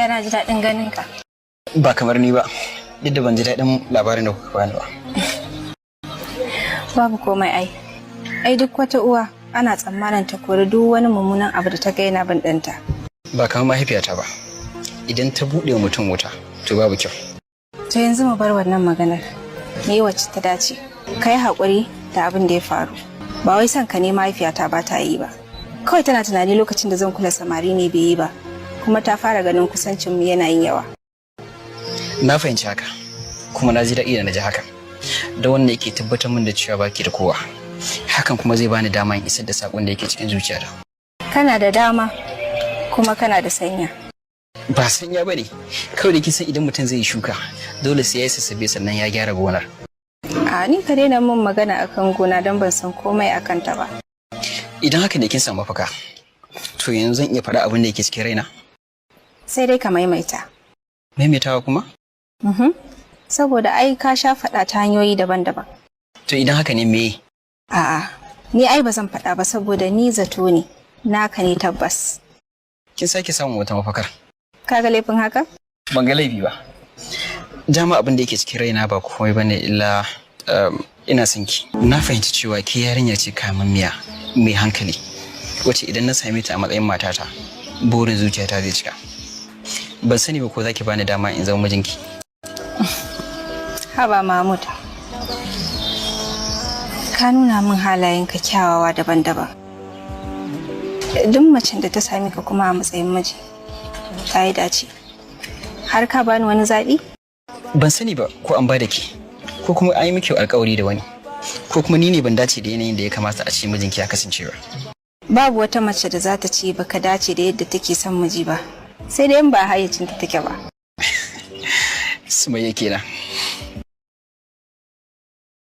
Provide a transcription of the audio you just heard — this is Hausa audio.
Gaskiya na ji daɗin ganin ka. Ba kamar ni ba, duk da ban ji daɗin labarin da kuka bani ba. Babu komai ai. Ai duk wata uwa ana tsammanin ta kori duk wani mummunan abu da ta ga yana bin ɗanta. Ba kamar mahaifiyata ba. Idan ta buɗe wa mutum wuta, to babu kyau. To yanzu mu bar wannan maganar. Mu yi wacce ta dace. Ka yi haƙuri da abin da ya faru. Ba wai son ka ne mahaifiyata ba ta yi ba. Kawai tana tunani lokacin da zan kula samari ne bai yi ba. Kuma ta fara ganin kusancin mu yana yin yawa. Na fahimci haka, kuma na ji daɗi da na ji haka. Da wannan yake tabbatar min da cewa baki da kowa. Hakan kuma zai bani dama in isar da saƙon da yake cikin zuciyata. Kana da dama kuma kana da sanya. Ba sanya ba ne, kawai da kin san idan mutum zai yi shuka, dole sai ya yi sassabe sannan ya gyara gonar. A ni ka daina min magana akan gona don ban san komai akan ta ba. Idan haka ne kin samu mafaka, to yanzu zan iya faɗa abin da yake cikin raina. Sai dai ka maimaita. Maimaitawa kuma? Mhm. Saboda ai ka sha faɗa ta hanyoyi daban-daban. To idan haka ne me? A'a, ni ai ba zan faɗa ba saboda ni zato ne, naka ne tabbas. Kin sake samun wata mafakar. Ka ga laifin haka? Ban ga laifi ba. Dama abin da yake cikin raina ba komai bane illa ina son ki. Na fahimci cewa ke yarinya ce kamammiya mai hankali, wacce idan na same ta a matsayin matata, burin zuciyata zai cika. Ban sani ba ko za ki bani dama in zama mijinki. Haba Mahmud. Ka nuna min halayenka kyawawa daban-daban. Duk macen da ta sami ka kuma a matsayin miji, ta yi dace. Har ka bani wani zaɓi? Ban sani ba ko an bada ke, ko kuma an yi miki alkawari da wani, ko kuma ni ne ban dace da yanayin da ya kamata a ce mijinki ya kasance ba. Babu wata mace da za ta ce baka dace da yadda take son miji ba. Sai dai in ba hayyacinta take ba. Sumayya kenan.